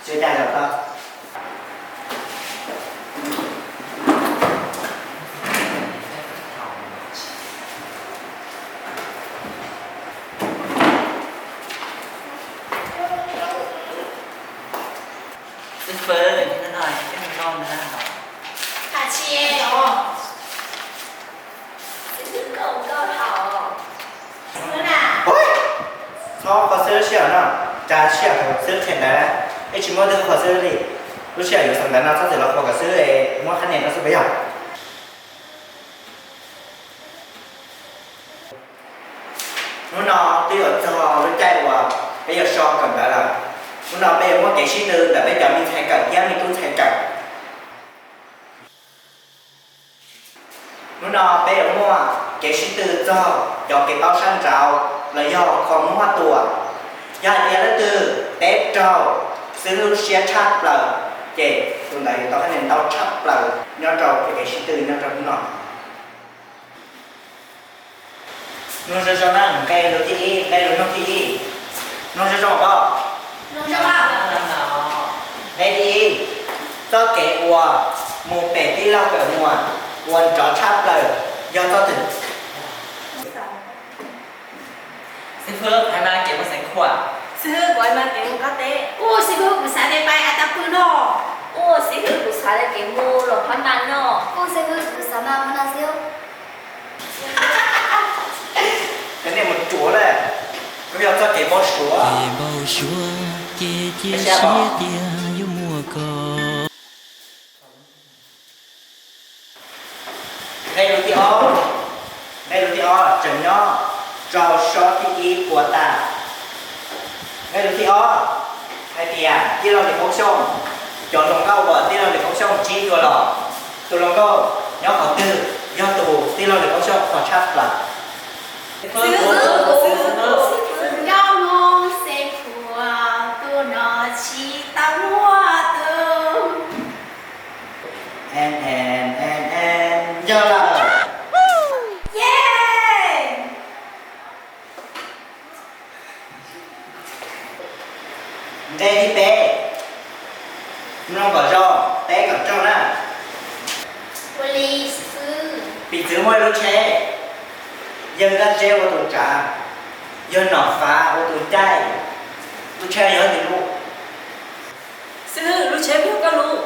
Tsis dag los koj. Xib fwb, hnub no koj noj na. Hais tsis os. Xib fwb, koj ua nkauj heev. Txhob kho xib fwb lub sij hawm no, tsa sij hawm xib fwb qhia ntawv na. Ib tsis muaj leej twg kho xib fwb li. Lub sij hawm yuav xaus ntawv no txhob txwm los kho kom xib fwb mus hab nim no xwb puas yog? Hnub no twb yuav txog lub caij uas peb yuav so kawm ntawv lawm. Hnub no peb yuav muaj kev sib tw ntawm peb cov me ntxhais kawm thiab me tub ntxhais kawm. Hnub no peb yuav muaj kev sib tw txog cov kev paub sab nraud los yog kho muab tua. Yog hais tias leej twg teb raug xib fwb lub siab tshaj plaws, ces tus ntawd yuav tau hab nim ntau tshaj plaws nyob rau kev sib tw nyob rau hnub no. Mloog zoo zoo na, nqe lus thib ib, nqe lus nug thib ib. Mloog zoo zoo os. Nqe thib ib, txoj kev uas mus pem tij laug kawm muas uas nrov tshaj plaws yog txoj twg? Xib fwb, kuv hais mas kev mus Xeev Khuam. Xib fwb, kuv hais mas kev mus Koj Teb. Ua xib fwb, kuv xav tias pais As Tas Pw no. Ua xib fwb, kuv xav tias kev mus Luam Phab Nas no. Ua xib fwb, kuv xav mas Phab Nas xwb. Cov nej mus ruam lawm, kuv yog txoj kev npau suav. Kev npau suav ces cia siab tias yuav muaj koj. Nqe lus thib ob, nqe lus thib ob tseem nyob rau sob thib ib puas tas. Nqe lus thib ob hais tias tij laug Lis Koob Xyooj, cov hluas nkauj uas tij laug Lis Koob Xyooj ntsib dua los, tus hluas nkauj nyob qhov twg yog tus tij laug Lis Koob Xyooj kho tshaj plaws? Xib fwb, xib fwb, nkauj Hmoob Xeev Khuam tus no tsis tau muaj tus. En en en en, yog lawm. Yay! Nqe thib peb, mloog kom zoo, teb kom raug na. Ua li xib fwb. Piv txwv muaj ib lub tsheb, yawg Nkaj Tseb ua tus tsav, yawg Nom Fav ua tus caij, lub tsheb yog leej twg lub? Xib fwb, lub tsheb yog koj lub.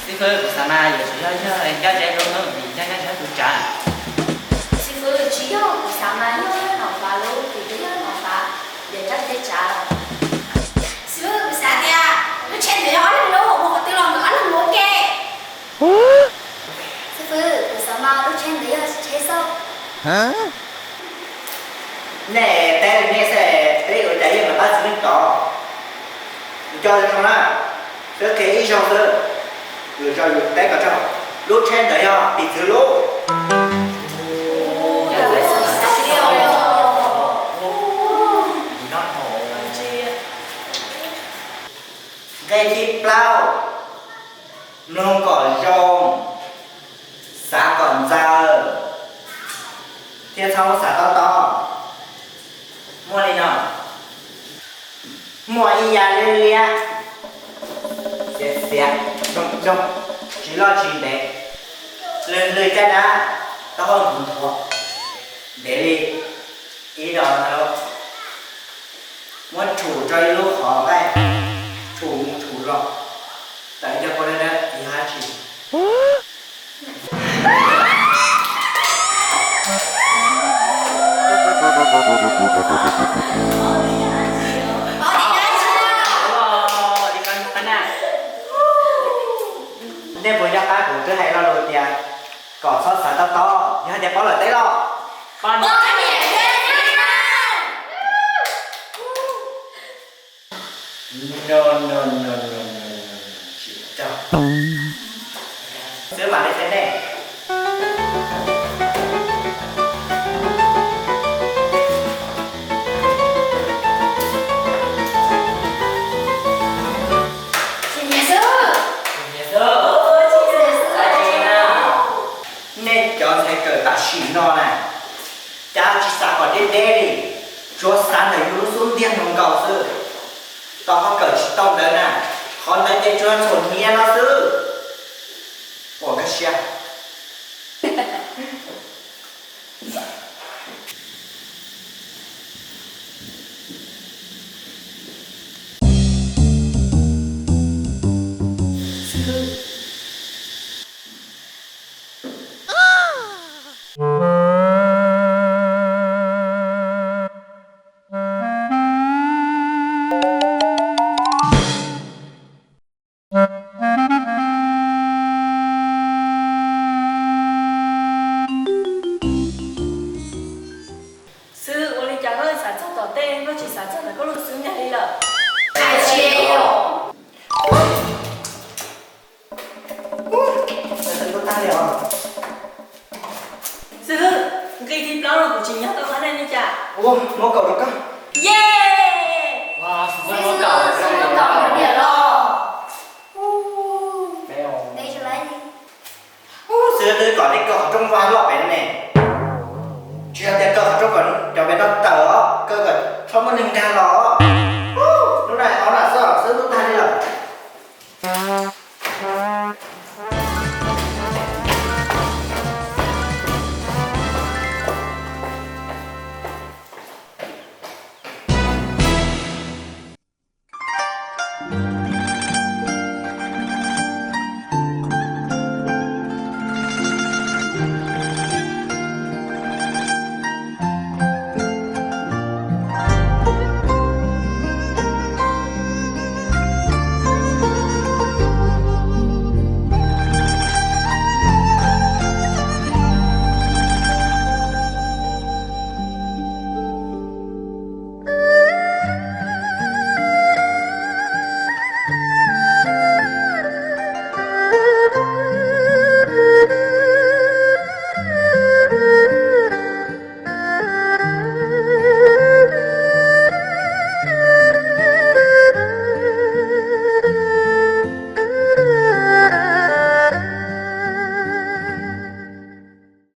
Xib fwb, kuv xav mas yuav tsum yog yawg Nkaj Tseb lub, vim yog Nkaj Tseb tus tsav. Xib fwb, tsis yog, kuv xav mas yog yawg Nom Fav lub, vim twb yog Nom Fav ntiav rab teb tsav. Xib fwb, kuv xav tias lub tsheb ntawd yog ob leeg lub, mus qhov twg los nkawd ob leeg mus ua ke. Xib fwb, kuv xav mas lub tsheb ntawd yog tsheb xauj. Nej teb li nej xwb, peb ua cas yeej los pab txiv neej tod. Yus coj zoo na, peb qhia ib zaug xwb, lwm zaus yus teb kom tsaug. Lub tsheb ntawd yog piv txwv lub. Nqe thib plaub, mloog kom zoo, xav kom ntxaws, thiab txhob xav tob tob. Muaj li no, muaj ib yam liab liab, xiav xiav, zoo zoo, tsis loj tsis ntev, lwg lwg caj dab, taub hau nthuav nthuav, ntev li ib dos ntawd, muab tshum rau ib lub qhov nqaij, tshum mus tshum los, tawm ib co kua dawb dawb yog dab tsi? Nej puas nco qab kuv twb hais lo lus tias kom txhob xav tob tob, yog hais tias paub lawm teb los? No no no no no no, tsis tau. Xwb mam li qhia nej. Nej cov ntxhais kawm tam sim no na, cas tsis xav kom deb deb li, tsuas xav ntawm yus lub xub ntiag nkaus xwb. Tos ho kawm tsis tau ntawv na, qhov ntawd ces tsuas ntxhua niab no xwb. Ua koj siab. Xib hwb, ua li cas koj xav txog tom tej, koj tsis xav txog ntawm koj lub xub ntiag li lawm? Hais tsis yog. Xib hwb, nqi thib plaub los kuv tsis nyob tau qhov nej li cas? Ua, muab kaum rau koj. Ye! Xib hwb, muab kaum rau diam los. Xib hwb, twb kom nej kaw qhov rooj vag loj pem no ne. Tsis yog tias kaw qhov rooj kom cov pem no tawm os, kaw kom txhob muaj neeg nkag los. Hnub no ob lam xwb, xib hwb, tub tag li lawm.